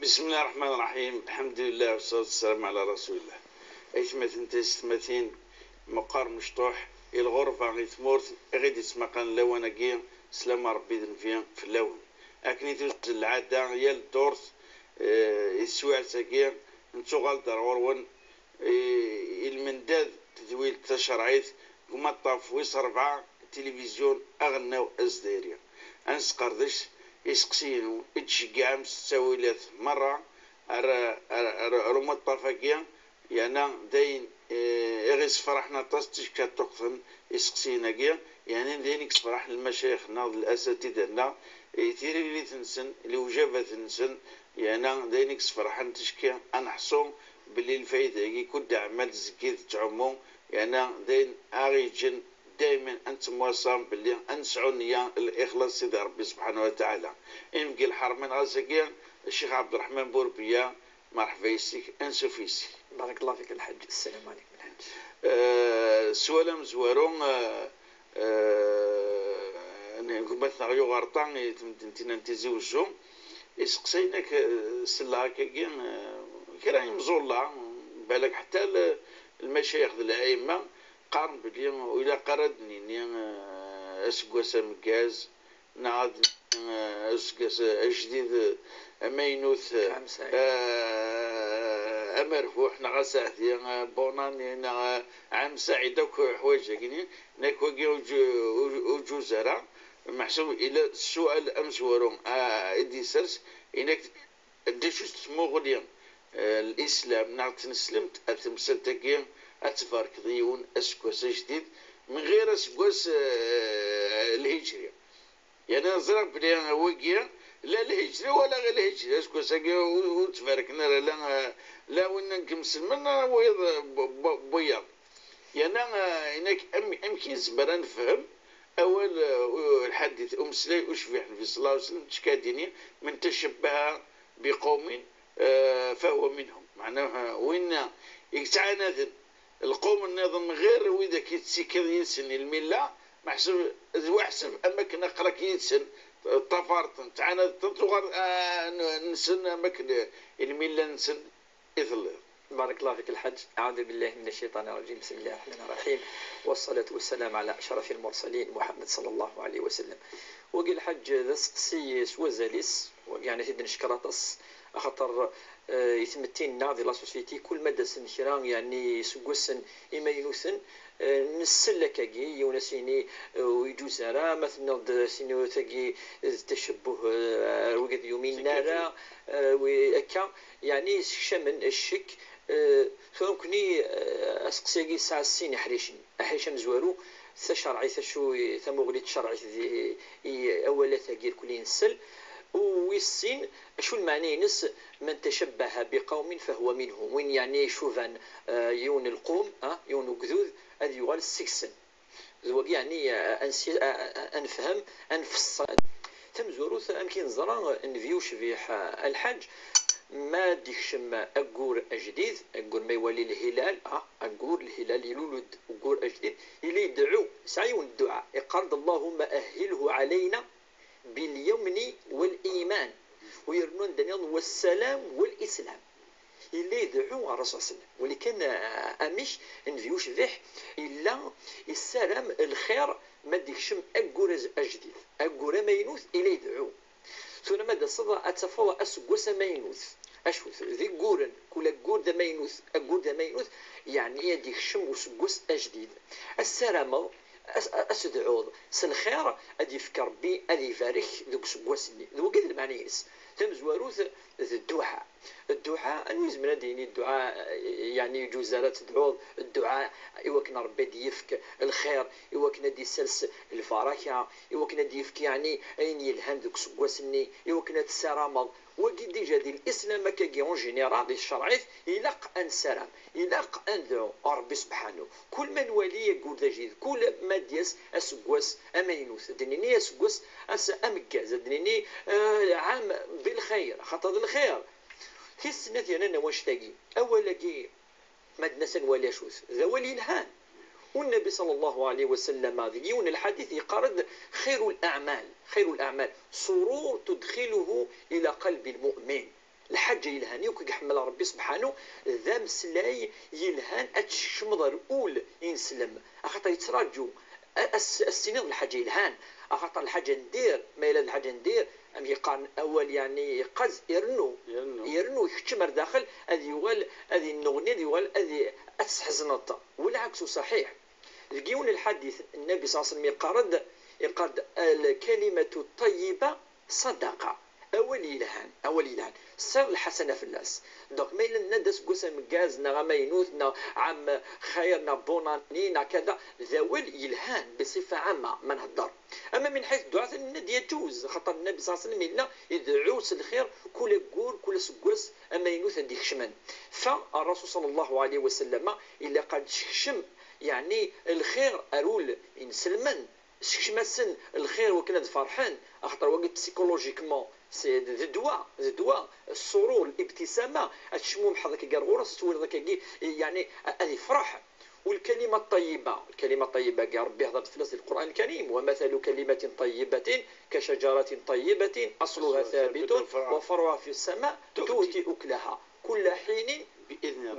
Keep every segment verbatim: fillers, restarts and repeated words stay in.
بسم الله الرحمن الرحيم. الحمد لله والصلاة والسلام على رسول الله. Aytmaten taysetmatin, meqqar mecṭuḥ, i lɣerba, i tmurt i ɣ-id-ittmaqan lawan-agi, sslam n Ṛebbi d nnbi fell-awen. Akken i tuzzel lɛada, yal ddurt, eh, i teswiɛt-agi, nettuɣal-d ar ɣur-wen, eh, i lmendad n tedwilt tacerɛit deg umaṭṭaf wis ṛebɛa, tilivizyu aɣelnaw azzayri. Ad nesqerdec iseqsiyen i d-tceggɛem s ttawilat merra ar, ar, ar, ar umaṭṭaf-agi, yerna d ayen, eh, i ɣ-issefraḥen aṭas ticki ad ṭṭuqten iseqsiyen-agi, yerna d ayen i yessefraḥen lmacayix-nneɣ d lasatida-nneɣ, eh, tiririt-nsen, lewjabat-nsen, yerna d ayen i yessefraḥen ticki ad neḥṣu belli lfayda-agi, kul d aɛmal, tzeggid tettɛumu, yerna d ayen aɣ-yeǧǧen daymen ad nettemwaṣam belli ad nesɛu nniya n lixlaṣ Sidi Ṛebbi subḥanahu wa taɛala. Imeggi lḥermin ɣas-agi, Ccix Ɛebderreḥman Burbiya, merḥba yes-k, ansuf yes-k. Barakallahu fik a Lḥaǧ. Ssalamu ɛalaykum a Lḥaǧ. Eh, sswal amezwaru, eh, eh, n gma-tneɣ Yuɣerṭa i tmedden-tina n Tizi Wezzu, iseqsayen-ak, eh, selleɣ akkagi, eh, kra imẓulla, balak ḥetta l-, lmacayix d lɛayma, qqaren belli ur ilaq ara ad d-nini, eh, aseggas ameggaz, neɣ ad d-nini, eh, aseggas ajdid, eh, amaynut, eh, amerbuḥ, neɣ aseɛdi, eh, bonne année, neɣ, eh, ɛam saɛid, akk ḥwayeǧ-agi-nni, nekk wagi ur ǧu-, ur, ur ǧuz ara. Meḥsub ila ssual amezwaru, ah, i d-isers, inak d acu-tt tmuɣli, eh, n Lislam neɣ n tneslemt ar temsalt-agi ad tbarkeḍ i yiwen aseggas ajdid, min ɣir aseggas, eh, lhijri. Yerna ẓriɣ belli wagi, la lhijri wala ɣir lhijri, aseggas-agi ur, ur ttbarken ara la, eh, la win n yimselmen, la wiyaḍ, eh, bu-, bu-, buyaḍ. Yerna, eh, inak am-, amek i nezmer ad nefhem awal, eh, lḥadit, umeslay ucbiḥ Nnbi ṣella Llahu ɛalayhi wa sallam, ttcekka ad d-ini: "من تشبه بقوم، eh, فهو منهم." Meɛna, eh, winna i yettɛanaden lqum nniḍen ɣir widak i tettikkiḍ yid-sen i lmilla, meḥsub d waḥseb am akken aql-ak yid-sen, ṭṭafar-ten, ttɛanadeḍ-ten, tuɣal, ah, n-, nsen am akken i lmilla-nsen i telliḍ. بارك الله فيك الحاج. أعوذ بالله من الشيطان الرجيم. بسم الله الرحمن الرحيم. والصلاة والسلام على أشرف المرسلين محمد صلى الله عليه وسلم. Wagi lḥaǧ d aseqsi s wazal-is, wagi, yeɛni, ad t-id-neckeṛ aṭas, axaṭer, eh, i tmetti-nneɣ di la société, kul ma d-asen kra, yeɛni, iseggasen imaynuten, eh, nsell akkagi, yiwen ad s-yini, eh, ur iǧuz ara, ma tenniḍ-d ad s-yini tagi d tacebbuh, eh, wigi d yumin ara, eh, wi-, akka, yeɛni, yessekcamen ccek, eh, tura nekkni, eh, aseqsi-agi yesɛa sin iḥricen. Aḥric amezwaru, tacerɛit, acu i, tamuɣli tcerɛit di, i awalat-agi irkul i nsell. U wis sin, acu lmeɛna-ines: "من تشبه بقوم فهو منهم." Win, yeɛni, icuban, eh, yiwen lqum, ah, yiwen ugdud, ad yuɣal seg-sen. D wagi, yeɛni, eh, ad nsi-, eh, eh, ad nefhem, ad nfeṣṣel. Tamezwarut, amek i neẓra, nnbi ucbiḥ, eh, a lḥaǧ, ma d-ikcem aggur ajdid, aggur ma iwali lhilal, ah, aggur, lhilal, ilul-d uggur ajdid, yella ideɛɛu, yesɛa yiwen dduɛa, iqqar-d: "اللهم أهله علينا باليمن والإيمان." U yernu anda nniḍen: "والسلام والإسلام." Yella ideɛɛu ɣer Rasul sallam. Walakin, ah, amek, nnbi ucbiḥ yella yessaram lxir ma d-ikcem aggur aj-, ajdid, aggur amaynut, yella ideɛɛu. Tura ma d-taseḍ ad tafeḍ aseggas amaynut. Acu-t? D igguren, kul aggur d amaynut, aggur d amaynut, yeɛni ad d-ikcem useggas ajdid. Ad tessarameḍ, as-, ad tedɛuḍ s lxir, ad yefk Ṛebbi, ad ibarek deg useggas-nni. D wagi d lmeɛna-ines. Tamezwarut d dduɛa. Dduɛa, anwa izemren ad d-yini dduɛa, yeɛni, ur iǧuz ara ad tedɛuḍ dduɛa i wakken Ṛebbi ad d-yefk lxir, i wakken ad d-isers lbaraka, i wakken ad d-yefk, yeɛni, ayen yelhan deg useggas-nni, i wakken ad tessarameḍ. Wagi déjà di l'islam akkagi en général, di tcerɛit, ilaq ad nessaram, ilaq ad nedɛu Ṛebbi subḥanu. Kul ma nwali aggur d ajdid, kul ma d-yas aseggas amaynut, ad d-nini aseggas as-, ameggaz, ad d-nini, eh, ɛam bilxir, xaṭer d lxir. Tis snat yernan wanect-agi, awal-agi, ma d-nas ad nwali acu-t, d awal yelhan. U Nnbi ṣalla Llahu ɛalayhi wa sallam, deg yiwen n lḥadit, yeqqar-d: "خير الأعمال، خير الأعمال سرور تدخله إلى قلب المؤمن." Lḥaǧa yelhan yakk i iḥemmel Ṛebbi subḥanu, d ameslay yelhan ad t-tkecmeḍ ar ul ineslem, axaṭer yettraǧu a-, a s-, a s-tiniḍ lḥaǧa yelhan, axaṭer lḥaǧa n dir, ma yella d lḥaǧa n dir, amek i qqaren, awal yeɛni yeqqaz, irennu. Irennu. Irennu, ikeččem ar daxel, ad yuɣal, ad yennuɣni, ad yuɣal, ad i-, ad tesḥezneḍ. Walɛeksu ṣaḥiḥ. Deg yiwen n lḥadit, Nnabi ṣalla Llahu ɛalayhi wa sallam yeqqar-d, yeqqar-d: "Al-kalimatu ṭṭayyiba ṣadaqa." Awal yelhan, awal yelhan. Tesɛiḍ lḥasana fell-as. Donc, ma yella nenna-d aseggas ameggaz, neɣ amaynut, neɣ ɛam xayr, neɣ bonne année, neɣ kada, d awal yelhan, bṣifa ɛamma, ma nhedder. Ama min ḥayt dduɛat, nenna-d yaǧuz, xaṭer Nnabi ṣalla Llahu ɛalayhi wa sallam yella ideɛɛu s lxir, kul aggur, kul aseggas amaynut ad d-ikecmen. Fa, Ṛṛasul ṣalla Llahu ɛalayhi wa sallam, ilaq ad d-tekcem, yeɛni, lxir ar ul inselmen, sekcem-asen lxir wakken ad ferḥen, axaṭer wagi psychologiquement, c'est d ddwa, d ddwa, ṣṣurur, libtisama, ad tecmumḥeḍ akkagi ar ɣur-s, ad twaliḍ akkagi, yeɛni, a-, ad ifreḥ. Walkalima ṭṭayyiba, lkalima ṭṭayyiba-agi Ṛebbi ihder-d fell-as di Lqur'an Lkarim: "Wa mathalu kalimatin ṭayyibatin ka cajaratin ṭayyibatin asluha thabitun wa far'uha fi ssama tu'ti ukulaha kulla ḥinin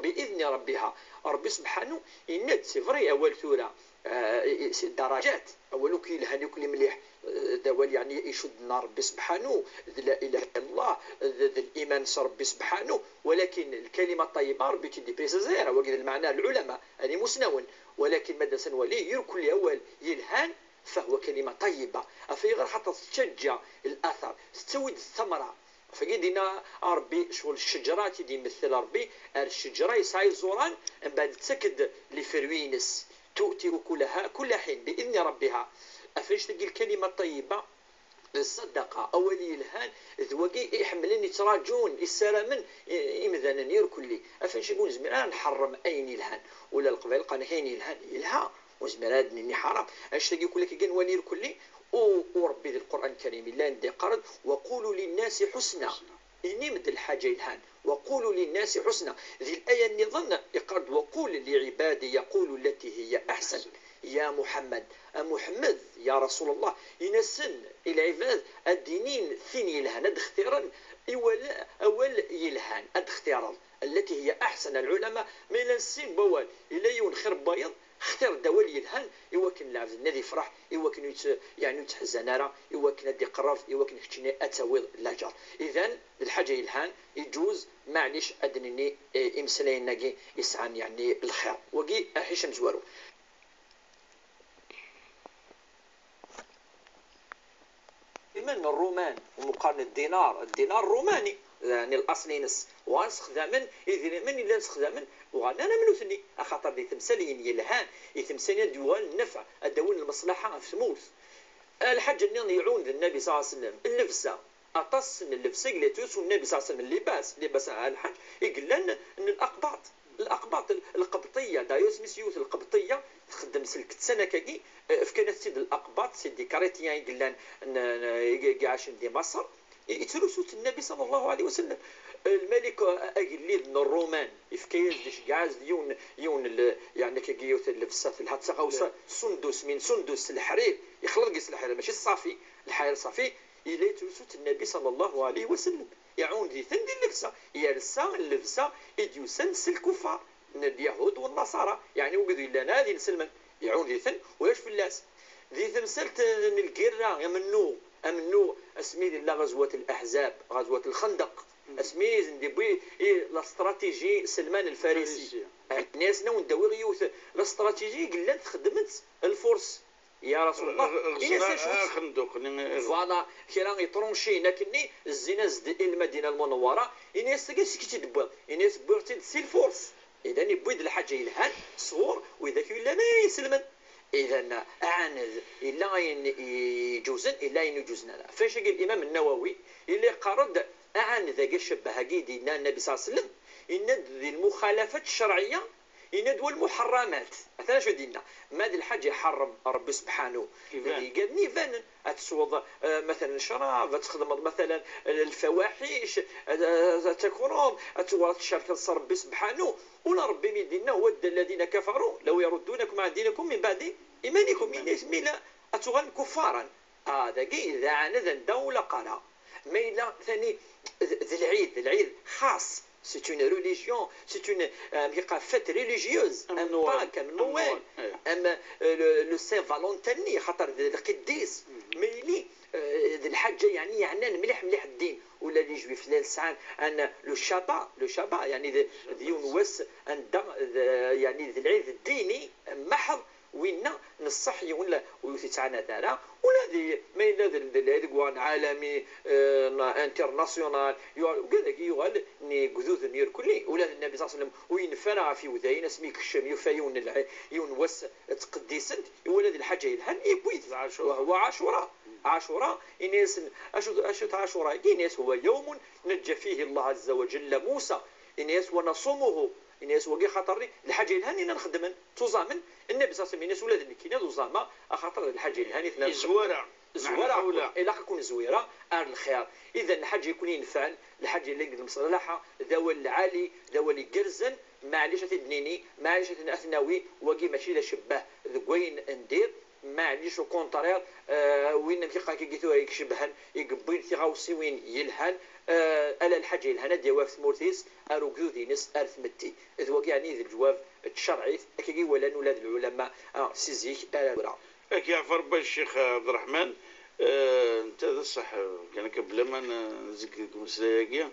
bi idni rabbiha." Ṛebbi subḥanu yenna-d, c'est vrai, awal tura, eh, i-, i-, si daraǧat, awal akk yelhan, akk mliḥ, eh, d awal yeɛni icudden ar Ṛebbi subḥanu, d la ilaha illallah, d, d liman s Ṛebbi subḥanu, walakin lkalima ṭṭayyiba Ṛebbi tt-id-iprisizi, wagi d lmeɛna n lɛulama, ad imusnawen, walakin ma d-as ad nwali, irkelli awal yelhan, فهو كلمة طيبة. Ɣef ayɣer? Xaṭer tettaǧǧa l'athar, tettawi-d ttamra. Ɣef wagi dinna Ṛebbi, ccɣel ccejra i d-imessel Ṛebbi, ar ccejra yesɛa iẓuran, mbeɛd tettak-d les fruits-ines. تؤتي أكلها كل حين بإذن ربها. Ɣef annect-agi lkalima ṭṭayyiba, d ṣṣadaqa, awal yelhan, d wagi i ḥemmlen, yettraǧun, yessaramen i-, imdanen irkelli. Ɣef annect-agi ur nezmir ara ad nḥeṛṛem ayen yelhan. Ula Leqbayel qqaren-ak ayen yelhan yelha. Ur nezmir ara ad d-nini ḥaṛam. Annect-agi kulli akka gan wali irkelli, u, u Ṛebbi di Lqur'an Lkarim yella anda yeqqar-d: "وقولوا للناس حسنا." Inim-d lḥaǧa yelhan. "وقولوا للناس حسنا." Di laya nniḍen iqqar-d: "وقل لعبادي يقولوا التي هي أحسن." Ya Muḥemmed, a Muḥemmed, ya Rasul Allah, in-asen i lɛibad ad d-inin tin yelhan, ad xtiren i wal-, awal yelhan, ad xtireḍ. التي هي أحسن. Lɛulama, ma yella sin n wawal, yella yiwen xir n wayeḍ, xtir-d awal yelhan, i wakken lɛebd-nni ad ifreḥ, i wakken ur yett-, yeɛni ur yettḥezzan ara, i wakken ad d-iqerreb, i wakken keččini ad tawiḍ laǧer. Idan, d lḥaǧa yelhan, iǧuz, maɛlic, ad d-nini, eh, imeslayen-agi yesɛan, yeɛni, lxir. Wagi, aḥic amezwaru. Iman n Ṛṛuman, umi qqaren ddinar, ddinar ṛṛumani, yeɛni laṣel-ines, uɣalen sexdamen idrimen i llan sexdamen, uɣalen am nutni, axaṭer di temsaliyin yelhan, i temsaliyin ad d-yuɣal nnfeɛ, ad d-awin lmeṣlaḥa ɣef tmurt. Lḥaǧa-nni iɛuned Nnabi ṣalla Llahu ɛalayhi wa sallam, llebsa, aṭas n llebsa i yella yettlusu Nnabi ṣalla Llahu ɛalayhi wa sallam, llibas, llibas ɛla lḥaǧ, i yellan n l'aqbaṭ. L'aqbaṭ, l-, lqebṭiyya, d'ailleurs isem-is yiwet lqebṭiyya, txeddem s lkettan akkagi, eh, fkan-as-tt-id l'aqbaṭ, c'est des Chrétiens i yellan n, n, i, i iɛacen di Maṣer, i, yettlusu-tt Nnabi ṣalla Llahu ɛalayhi wa sallam. Lmalik, eh, agellid n Ṛṛuman, yefka-yas-d, iceggeɛ-as-d yiwen, yiwen l-, yeɛni akkagi yiwet n llebsa telha, d taɣawsa, sundus, min sundus, s leḥrir, yexleḍ deg-s leḥrir, mačči ṣṣafi, leḥrir ṣṣafi, yella yettlusu-tt Nnabi ṣalla Llahu ɛalayhi wa sallam. Iɛuned-iten di llebsa. Yelsa llebsa i d-yusan s lkuffar n Lyahud u Nnaṣara, yeɛni wigad yellan ɛad inselmen. Iɛuned-iten, ulac fell-as. Di temsalt n lgirra, amennuɣ, amennuɣ, asmi yella ɣazwat Laḥzab, ɣazwat Lxendeq, asmi i sen-d-iwwi i la stratégie Selman Lfarisi. Farisi. Ɛni asen awen-d-awiɣ yiwet la stratégie i yellan txeddem-tt Lfurs. Ya Rasul Allah, ɣ-, ɣ-, ini-as ɣ-, acu axenduq-nni. Voilà, kra iṭrunciyen akkenni, zzin-as-d i Lmadina Lmunewwara, ini-as tagi seg i tt-id-tewwiḍ, ini-as wwiɣ-tt-id si Lfurs. Idan, yewwi-d lḥaǧa yelhan sɣur widak yellan ay iselmen. Idan, aɛaned, yella ayen iǧuzen, yella ayen ur ǧuzen ara. Ɣef wannect-agi, Limam Nnawawi, yella yeqqar-d, aɛaned-agi, ccebbeh-agi i d-yenna Nnabi ṣalla Llahu ɛalayhi wa sallam, yenna-d di lmuxalafat ccerɛiyya, yenna-d: "Wal muḥerramat." Atan acu i d-yenna. Ma d lḥaǧa iḥeṛṛem Ṛebbi subḥanu, d igan-nni ibanen. Ad tesweḍ, eh, matalan, ccrab, ad txedmeḍ, matalan, lfawaḥic, ad, ad, ad takreḍ, ad tuɣaleḍ tcerkeḍ s Ṛebbi subḥanu. Ula Ṛebbi mi d-yenna: "ود الذين كفروا لو يردونكم عن دينكم من بعد إيمانكم." Yenna-yas mi la ad tuɣalem kuffaren. Ah, dagi d aɛaned anda ur ilaq ara. Ma yella tani d d lɛid, d lɛid xas. C'est une religion, c'est une euh, fête religieuse, am Pâques, am Noël, am euh, le Saint Valentin, xaṭer d lqidis. Mais yili euh, d lḥaǧa yeɛni yeɛnan mliḥ mliḥ ddin. Ula les juifs llan sɛan an le Shabbat, le Shabbat yeɛni d d yiwen wass anda d yeɛni d lɛid ddini maḥeḍ. Winna neṣṣeḥ yiwen ur t-ittɛanad ara. Ula d ma yella d lɛid deg waɣen ɛalami, international, ugad-agi yuɣal n yegduden irkelli. Ula d Nnabi صلى الله عليه وسلم ur yenfa ara ɣef iwdayen, asmi yekcem yufa yiwen wass ttqeddisen-t, iwala d lḥaǧa yelhan, yewwi-t. Wa huwa Ɛacura. Ɛacura, ini-asen acu-t Ɛacura-agi? Ini-as: هو يوم نجى فيه الله عز وجل موسى. Ini-as: ونصومه. Ini-as: wagi xaṭer d lḥaǧa yelhan i nxeddmen, ttuẓamen. Nnabi صلى الله عليه وسلم ini-as: ula d nekkini ad uẓameɣ, axaṭer d lḥaǧa yelhan i tella. Zwara. Zwara, ilaq ad kun-zwira ar lxir. Idan lḥaǧa i kun-inefɛen, lḥaǧa yellan deg lmeṣlaḥa, d awal lɛali, d awal igerrzen. Maɛlic ad t-id-nini, maɛlic ad t-nawi, wagi mačči d acebbah deg wayen n dir. Maɛlic, au contraire, win amek iqqar-agi tura i icebḥen, i yewwin tiɣawsiwin yelhan, ala lḥaǧa yelhan ad d-yawi ɣef tmurt-is, ar ugdud-ines, ar tmetti. D wagi yeɛni d leǧwab n tcerɛit, akkagi i walan ula d lɛulama si zik ar tura. Ad k-yeɛfu Rebbi a Ccix Ɛebderreḥman. Netta d ṣṣeḥ, kan akka bla ma nezgeg deg umeslay-agi,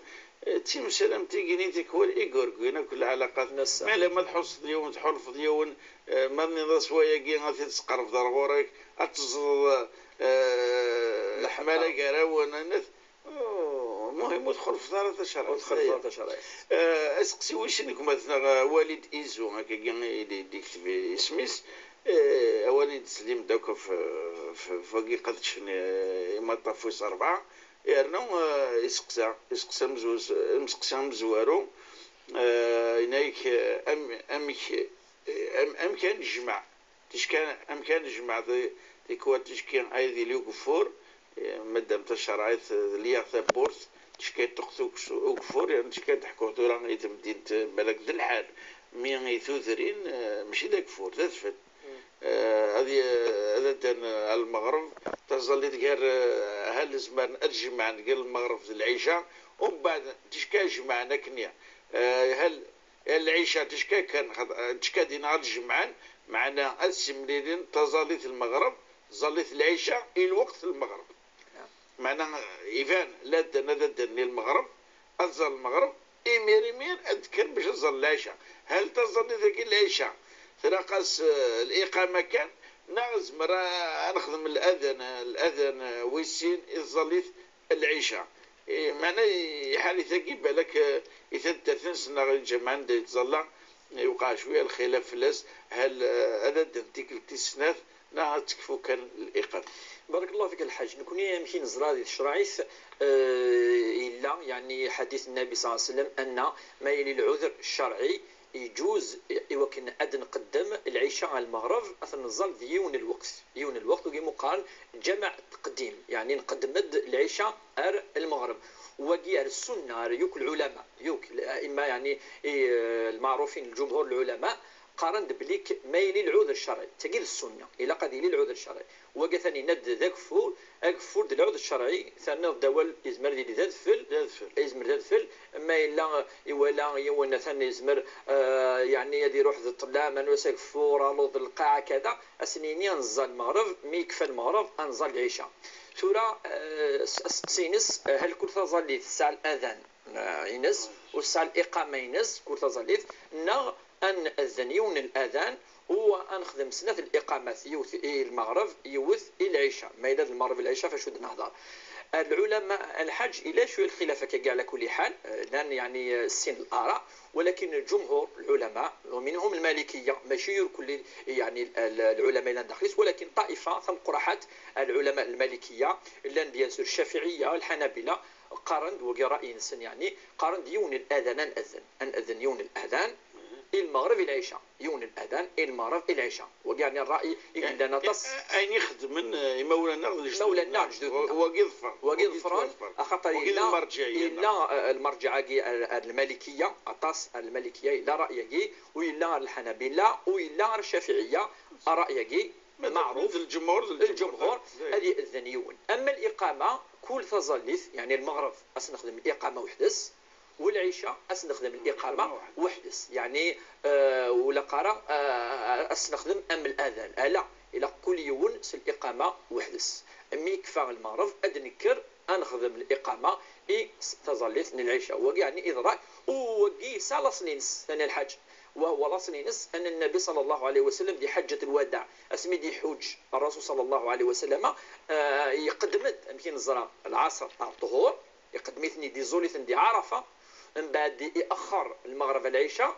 d timsal am tigini tikwal i yurgin akk lɛalaqat. Ma lemma tḥusseḍ yiwen, tḥulfeḍ yiwen, ma tenniḍ-as wayagi ad t-id-tesqerbeḍ ar ɣur-k, ad teẓẓleḍ leḥmala gar-awen, anat. Muhim ur txulfeḍ ara tacerɛit. Ur txulfeḍ ara tacerɛit. Aseqsi wis sin gma-tneɣ Walid Izu, akkagi i d-yekteb isem-is. Awal i d-teslim d akk f wagi qad ččen imaṭṭaf wis rebɛa. Yernu iseqsa, iseqsa amezwaru, yenna-yak amek ad nejmeɛ, amek ad nejmeɛ tikwal ticki ay d-yili ugeffur, madam tacerɛit d liya tawwurt, ticki yeṭṭuqet ugeffur, yerna ticki ad d-ḥkuɣ tura i temdint balak d lḥal, mi i tudrin mačči d ageffur, d adfel. Ad addan ɣer lmeɣreb, taẓallit gar, hal zemren ad jemɛen gar lmeɣreb d lɛica, umbeɛd ticki ad jemɛen akkenni, hal lɛica ticki kan, ticki ad yenɣa ad jemɛen, meɛna ad simlilin taẓallit n lmeɣreb, taẓallit n lɛica i lweqt n lmeɣreb. Meɛna iban, la ddan ad addan i lmeɣreb, ad ẓren lmeɣreb, imir imir ad d-kkren bac ad ẓren lɛica. Hal taẓallit-agi n lɛica tlaq-as liqama kan, neɣ nezmer ad nexdem ladan, ladan wis sin i tẓallit n lɛica? Meɛna iḥar-it-agi balak i taddart-nsen neɣ i lǧameɛ anda yettẓalla, iwqeɛ cwiya lxilaf fell-as, hal ad addan tikkelt tis snat neɣ ad tekfu kan liqama. Barakallahu fik a Lḥaǧ. Nekni amek i neẓra di tecraɛit, yella yeɛni ḥadit n Nnabi صلى الله عليه وسلم, anna ma yili lɛuder ccerɛi, iǧuz i wakken ad nqeddem lɛica ar lmeɣreb, ad ten-nẓall di yiwen n lweqt. Yiwen n lweqt, wagi mu qqaren ǧamaɛ taqdim, yeɛni nqeddem-d lɛica ar lmeɣreb. Wagi ar ssunna, ar yakk lɛulama, yakk, aimma yeɛni lmeɛrufin, lǧumhur n lɛulama, qqaren-d belli ma yili lɛuder ccerɛi, d tagi d ssunna, ilaq ad yili lɛuder ccerɛi. Wagi atan yenna-d d ageffur, ageffur d lɛuder ccerɛi, terniḍ-d awal, yezmer ad yili d adfel, d adfel, yezmer d adfel, ma yella iwala yiwen atan yezmer yeɛni ad iruḥ d ṭṭlam, ad nwas ageffur, aluḍ, lqaɛa, kada, ad sen-yini ad nẓall lmeɣreb, mi yekfa lmeɣreb ad nẓall lɛica. Tura asteqsi-ines, hal kul taẓallit tesɛa ladan ines u tesɛa liqama-ines, kul taẓallit, neɣ ad neɛden yiwen n ladan u ad nexdem snat liqamat, yiwet i lmeɣreb, yiwet i lɛica. Ma yella d lmeɣreb i lɛica, f acu d-nehder? Lɛulama, a Lḥaǧ, yella cwiya lxilaf akkagi ɛla kulli ḥal, llan yeɛni sin lara, walakin lǧumhur lɛulama, u minhum lmalikiya, mačči irkelli yeɛni lɛulama yellan daxel-is, walakin ṭaifa tameqqraḥat, lɛulama lmalikiya, llan bien sûr ccafiɛiya, lḥanabila, qqaren-d, wagi ṛṛay-nsen yeɛni, qqaren-d yiwen n ladan ad neɛden, ad neɛden yiwen n ladan i lmeɣreb i lɛica, yiwen n ladan i lmeɣreb i lɛica. Wagi yeɛni ṛṛay i yellan aṭas. Ayen i xeddmen imawlan-nneɣ d lejdud-nneɣ. Imawlan-nneɣ, lejdud-nneɣ. Wagi ḍefren. Wagi ḍefren, axaṭer yella, yella lmerǧiɛ-agi ar lmalikiya, aṭas ar lmalikiya, yella ṛṛay-agi, u yella ar lḥanabila, u yella ar ccafiɛiya, ṛṛay-agi. Meɛruf, d lǧemhur, d lǧemhur, ad ye'den yiwen. Ama liqama, kul taẓallit, yeɛni lmeɣreb, ad s-nexdem liqama weḥd-s, u lɛica, ad s-nexdem liqama weḥd-s. Yeɛni, eh, ur ilaq ara, eh, ad s-nexdem am ladan. Ala, ilaq kul yiwen s liqama weḥd-s. Mi yekfa lmeɣreb, ad d-nekker ad nexdem liqama i s-, taẓallit n lɛica. Wagi, yeɛni, iḍra, u wagi yesɛa laṣel-ines, ثاني الحج. وهو laṣel-ines أن النبي صلى الله عليه وسلم di ḥaǧǧat lwadaɛ, asmi d-iḥuǧ Ṛṛasul صلى الله عليه وسلم, eh, iqeddem-d, amek i neẓra, lɛaṣer ar ṭṭhur, iqeddem-iten-id, iẓul-iten di Ɛarafa, mbeɛd iexxer lmeɣreb ar lɛica,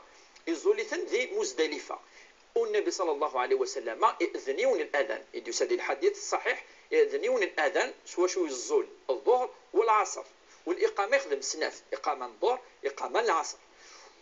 iẓul-iten di Muzdalifa. U Nnabi صلى الله عليه وسلم iɛedden yiwen n ladan, i d-yusa di lḥadit ṣṣaḥiḥ, iɛedden yiwen n ladan s wacu yeẓẓul ḍḍuhr u lɛaṣer. U liqama ixdem snat, iqama n ḍḍuhr, iqama n lɛaṣer.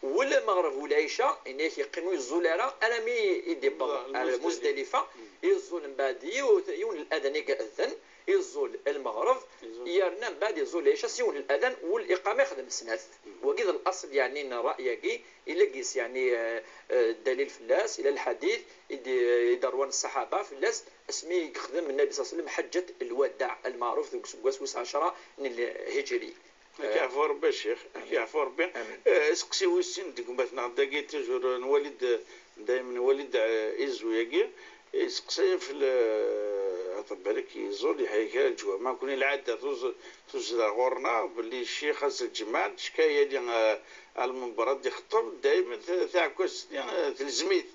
U lmeɣreb u lɛica, ini-ak, yeqqim ur yeẓẓul ara armi i d-iwweḍ ar Muzdalifa, yeẓẓul mbeɛd yiwet, yiwen n ladan i iɛedden, iẓẓul lmeɣreb, yerna mbeɛd iẓẓul lɛica s yiwen n ladan, u liqama ixdem snat. Wagi d laṣel, yeɛni, n ṛṛay-agi, ila gis, yeɛni, eh, eh, dalil fell-as, ila lḥadit i d-, i d-ṛwan ṣṣaḥaba fell-as, asmi i yexdem Nnabi صلى الله عليه وسلم ḥaǧǧat lwadaɛ, lmeɛruf, deg useggas wis ɛecṛa n lhijri. Ad k-yeɛfu Ṛebbi a ccix, ad k-yeɛfu Ṛebbi. Amin. Eh, aseqsi wis sin deg umatnaɣ dagi, toujours, eh, nwali-d, eh, daymen nwali-d, eh, iẓu-yagi, iseqsa fell-, eh, ad tbarek iẓul, yeḥya kra leǧwamaɛ, nekkni lɛada tuz-, tuzdeɣ ɣur-neɣ belli ccix ass lǧemɛa, ttecka yali, eh, ar lmenber ad d-ixeṭṭeb, daymen t-, taɛekkazt-nni, eh, telzem-it.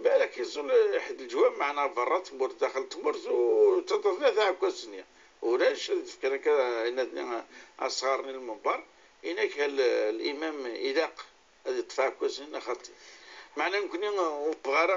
Balak iẓul ḥedd leǧwamaɛ neɣ berra tmurt, daxel tmurt, u ttaṭṭafen taɛekkazt-nni. Ulac, ad d-fken akka ayen-nni asɣar-nni lmenber, inak l-, limam ilaq ad iṭṭef aɛekkaz-nni neɣ xaṭi. Meɛna nekkni ur wwiɣ ara,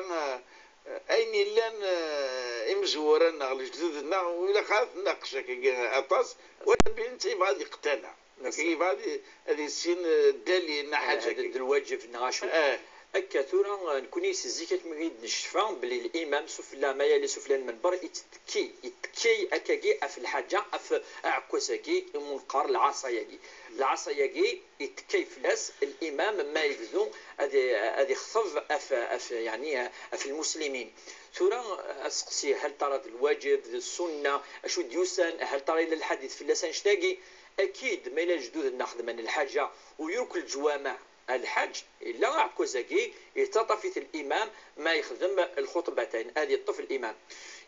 eh, ayen yellan, eh, imezwura-nneɣ, lejdud-nneɣ, ur ilaq ara ad t-nnaqqec akkagi aṭas, wala bi netta yebɣa ad iqtana. Akka yebɣa ad i-, ad issin, eh, ddalil neɣ ḥaǧa akkagi. D lwaǧeb neɣ acu? Eh. Akka tura, eh, nekkni si zik akmi i d-necfa belli limam sufella, ma yali sufella n lmenber, ittekki, ittekki akkagi ɣef lḥaǧa, ɣef aɛekkaz-agi, imu neqqar lɛaṣa-yagi. Lɛaṣa-yagi, ittekki fell-as limam ma yebdu ad, ad ixṭeb ɣef, ɣef, yeɛni, ɣef lmuslimin. Tura, aseqsi, hal tara d lwaǧeb, d ssunna, acu d-yusan, hal tara yella lḥadit fell-as annect-agi? Akid, ma yella lejdud-nneɣ xedmen lḥaǧa u yurk leǧwamaɛ, lḥaǧ, yella aɛekkaz-agi, yettaṭṭaf-it limam ma yexdem lxuṭbatayn, ad yeṭṭef limam.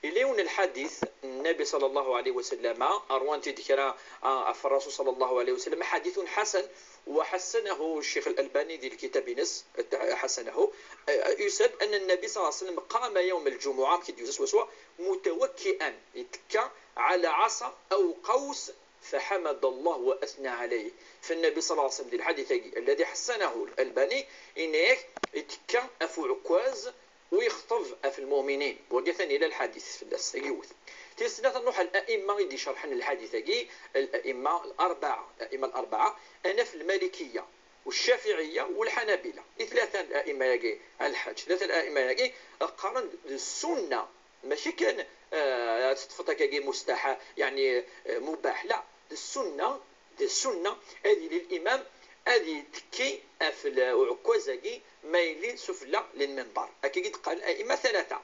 Yella yiwen n lḥadit n Nnabi صلى الله عليه وسلم, ṛwan-t-id kra, ah, ɣef Ṛṛasul صلى الله عليه وسلم, حديث حسن وحسنه الشيخ الألباني di lkitab-ines, حسنه, eh, yusa-d أن النبي صلى الله عليه وسلم قام يوم الجمعة, amek i d-yusa swaswa, متوكئا, yettekka, على عصا أو قوس, فحمد الله وأثنى عليه. Fa Nnabi صلى الله عليه وسلم di lḥadit-agi, الذي حسنه الألباني, ini-ak, ittekka ɣef uɛekkaz u yexṭeb ɣef lmuminin. Wagi atan yella lḥadit fell-as, yiwet. Tis snat, ad nruḥ ɣer la'imma i d-icerḥen lḥadit-agi, la'imma l-arbaɛa, la'imma l-arbaɛa, ad naf lmalikiyya, u ccafiɛiyya, u lḥanabila. I tlata la'imma-agi, lḥaǧ, tlata la'imma-agi, qqaren d ssunna, mačči kan, eh, ad teṭṭfeḍ akkagi mustaḥab, yeɛni, eh, mubaḥ, la, d ssunna, d ssunna, ad yili limam, ad yettekki ɣef l-, uɛekkaz-agi, ma yili sufella n lminber. Akkagi d-qqaren la'imma ttlata.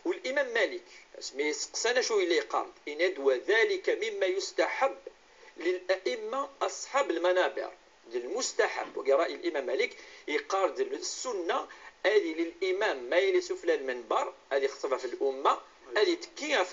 U limam Malik, asmi i s-sqsan acu yella yeqqar-d, yenna-d: وذلك مما يستحب للأئمة أصحاب المنابر. D lmustaḥab, wagi ṛṛay n limam Malik, yeqqar-d d ssunna, ad yili limam, ma yili sufella n lminber, ad ixṭeb ɣef lumma, ad yettekki ɣef,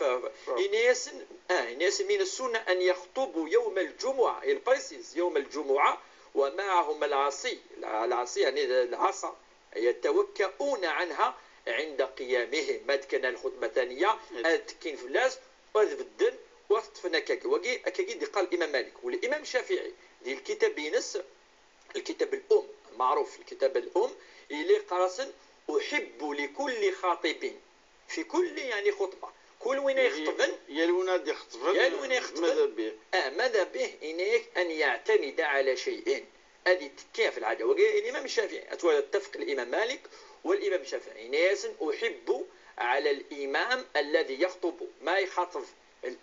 yenna-yasen, ah, yenna-yasen: من السنة أن يخطبوا يوم الجمعة, il précise, يوم الجمعة ومعهم العصي, lɛaṣi, yeɛni d lɛaṣa, يتوكئون عنها عند قيامهم, ma d-kkan lxutba ttaniya, ad ttekkin fell-as, u ad bedden, u ad t-ṭṭfen akkagi. Wagi, akkagi d-iqqar limam Malik. U limam Ccafiɛi, di lkitab-ines, lkitab al-um, meɛruf, lkitab al-um, yella yeqqar-asen: أحب لكل خاطب في كل, yeɛni, xutba. Kul win ay ixeṭben, yal win ad ixeṭben, yal win ay ixeṭben, ماذا به؟ Ah, ماذا به, yenna-ak, أن يعتمد على شيء. Ad yettekki ɣef lḥaǧa. Wagi, limam Ccafiɛi, ad twaliḍ, yettafeq limam Malik u limam Ccafiɛi. Yenna-yasen: أحب على الإمام الذي يخطب, ma ixaṭeb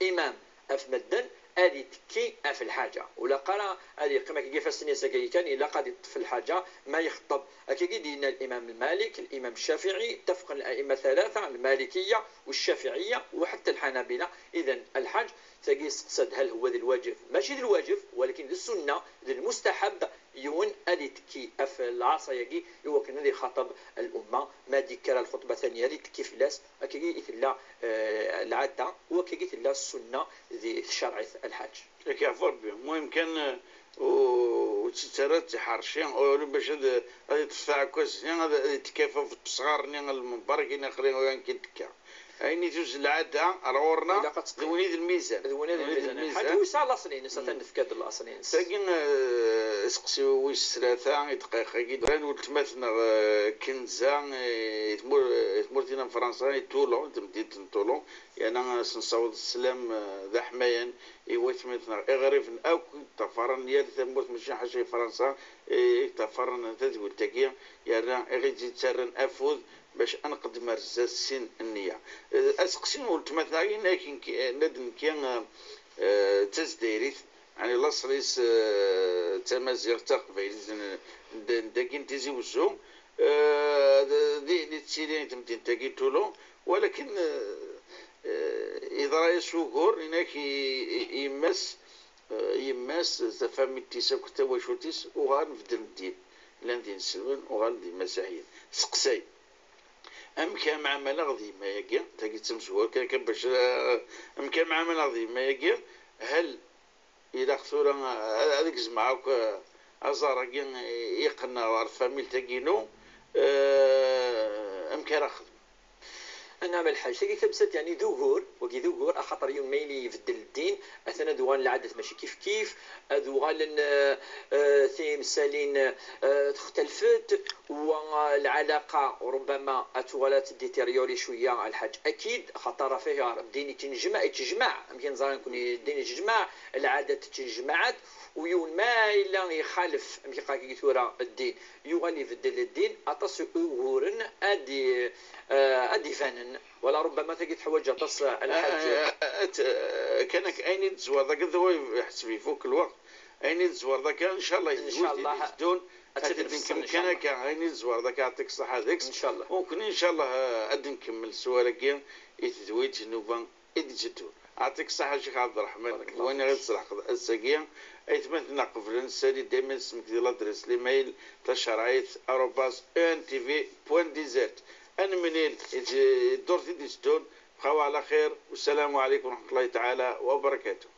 limam ɣef medden, ad itekki ɣef lḥaǧa. Ur ilaq ara ad yeqqim akkagi ifassen-is akkagi kan, ilaq ad iṭṭef lḥaǧa ma yexṭeb. Akkagi d-yenna Limam Malik, Limam Ccafiɛi, ttafqen la'imma thalatha, Lmalikiya, Ccafiɛiya, u ḥetta Lḥanabila. Idan, lḥaǧ, tagi yesteqsa-d hal huwa d lwaǧeb. Mačči d lwaǧeb, walakin d ssunna, d lmustaḥab, yiwen ad itekki ɣef lɛaṣa-yagi i wakken ad ixaṭeb l'umma, ma d-yekker ɣer lxuṭba thaniya ad itekki fell-as. Akkagi i tella, eh, lɛadda, u akkagi tella ssunna di tcerɛit lḥaǧ. Ad k-yeɛfu Rebbi. Muhim kan, eh, u-, ur tt-, ttara d tiḥerci, ula bac ad, ad iṭṭef taɛekkazt-nni, ad, ad ittekki ɣef usɣar-nni n lmenber, akken aqli ur akken tekka. Ayen i tuzzel lɛadda ar ɣur-neɣ, ilaq ad d win i d lmizan. D win i d lmizan. Lḥaǧ u yesɛa laṣel-ines, atan nefka-d laṣel-ines. Tagi, eh, aseqsi wis tlata, i dqayeq-agi, d weltma-tneɣ, eh, Kenza, eh, i tmur-, i tmurt-ina n Fransa, i Toulon, i temdint n Toulon, yerna ad s-nessaweḍ sslam, eh, d aḥmayan i watmaten-nneɣ iɣriben akk i yeṭṭafaren yal tamurt, mačči ḥaca i Fransa, i yeṭṭafaren tadwilt-agi, yerna i ɣ-id-yettarran afud bac ad nqeddem ar zdat sin nniya. Eh, aseqsi n weltma-tneɣ, yenna-k nekki, eh, yenna-d nekki, eh, eh, d tazdayrit, ɛni laṣel-is, eh, d tamaziɣt, d taqbaylit n, n, n dagi n Tizi Wezzu, eh, d, din i tettili temdint-agi n Toulon, walakin, eh, eh, yeḍra-yas ugur, inak i, i, i yemma-s, eh, yemma-s, tafamilt-is akk, tawacult-is, uɣalen beddlen ddin. Llan d inselmen, uɣalen d imasiḥiyen. Seqsay, amek ara mɛamaleɣ d yemma-agi? Tagi d tamezwarut kan, kan bac, eh, amek ara mɛamaleɣ d yemma-agi? Hal ilaq tura, eh, ad gezmeɣ akk, eh, aẓar-agi iqenneɣ ɣer tfamilt-agi-inu, eh, amek ara xedmeɣ? Anɛam a lḥaǧ, tagi tamsalt, yeɛni d ugur, wagi d ugur, axaṭer yiwen ma yili ibeddel ddin, atan ad uɣalen lɛadat mačči kif kif, ad uɣalen, eh, eh, timsalin, eh, textalfet, wa, eh, lɛalaqa, rubbama ad tuɣal ad tedditiriori cwiya a lḥaǧ, akid, axaṭer ɣef ayɣer ddin yettnejmaɛ, yettejmaɛ, amek i neẓra nekni, ddin yettejmaɛ, lɛadat ttnejmaɛet, u yiwen ma yella ixalef, amek i qqar-agi tura, ddin, yuɣal ibeddel ddin, aṭas n uguren ad d-, eh, ad d-ibanen. Wala rubbama tagi teḥwaǧ aṭas, eh, a lḥaǧ. Eh, eh, eh, eh, kan ak-, ayen i d-tezwareḍ akka d wa, ḥseb ifuk lweqt. Ayen i d-tezwareḍ akka, ncallah, ncallah, d wid i d-iteddun, ad ad t-id-nfeṣṣel, ncallah. Akken akka, ayen i d-tezwareḍ akka, yeɛṭik ṣṣeḥḥa deg-s. Ncallah. U nekkni, ncallah, eh, ad d-nkemmel s wara-agi i tedwilt n nnuba i d-iteddun. Yeɛṭik ṣṣeḥḥa a Ccix Ɛebderreḥman, barakallahu fik. Win i ɣ-d-tesleḥqeḍ ass-agi. Aytmaten-nneɣ qeblen ssali daymen ad smektiɣ l'adresse l'email, tacerɛit arobase E N T V point D Z. Ad nemlil i t-, i ddurt i d-iteddun. Bqaw ɛla xir. Wassalamu ɛalaykum wa raḥmatullahi taɛala wa barakatuh.